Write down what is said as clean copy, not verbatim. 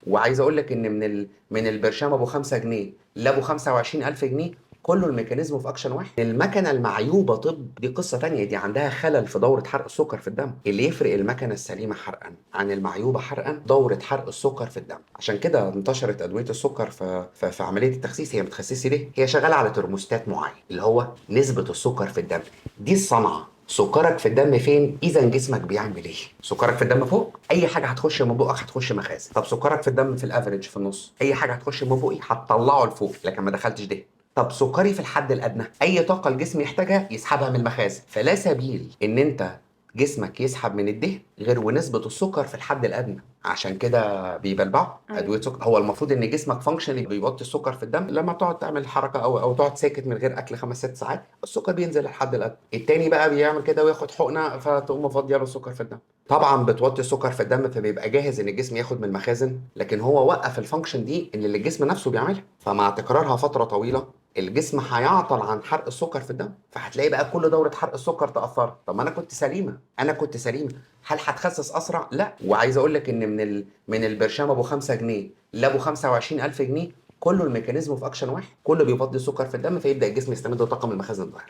وعايز اقول لك ان من البرشام ابو 5 جنيه لابو 25000 جنيه كله ال mechanism of action واحد. المكنه المعيوبه طب دي قصة تانية، دي عندها خلل في دوره حرق السكر في الدم. اللي يفرق المكنه السليمة حرقا عن المعيوبه حرقا دوره حرق السكر في الدم. عشان كده انتشرت ادوية السكر في عملية التخسيس. هي بتخسسي ليه؟ هي شغالة على ترموستات معين اللي هو نسبه السكر في الدم. دي الصنعة. سكرك في الدم فين؟ اذا جسمك بيعمل ايه؟ سكرك في الدم فوق، اي حاجة هتخش من بقك هتخش مخازن. طب سكرك في الدم في ال average في النص، اي حاجة هتخش من بقي هتطلعه لفوق، لكن ما دخلتش ده. طب سكري في الحد الادنى، اي طاقة الجسم يحتاجها يسحبها من المخازن. فلا سبيل ان انت جسمك يسحب من الدهن غير ونسبه السكر في الحد الادنى. عشان كده بيبلبعوا ادوية سكر. هو المفروض ان جسمك functionally بيوطي السكر في الدم لما بتقعد تعمل حركة او تقعد ساكت من غير اكل 5 6 ساعات، السكر بينزل للحد الادنى. التاني بقى بيعمل كده وياخد حقنه فتقوم مفضيه له السكر في الدم. طبعا بتوطي السكر في الدم، فبيبقى جاهز ان الجسم ياخد من المخازن، لكن هو وقف ال function دي ان اللي الجسم نفسه بيعملها. فمع تكرارها فترة طويلة الجسم هيعطل عن حرق السكر في الدم، فهتلاقي بقى كل دوره حرق السكر تاثرت. طب ما انا كنت سليمة، انا كنت سليمة، هل هتخسس اسرع؟ لا. وعايز اقول لك ان من البرشام ابو 5 جنيه لابو 25000 جنيه كله ال mechanism of action واحد، كله بيفضي السكر في الدم، فيبدا الجسم يستمد طاقة من المخازن الظاهرة.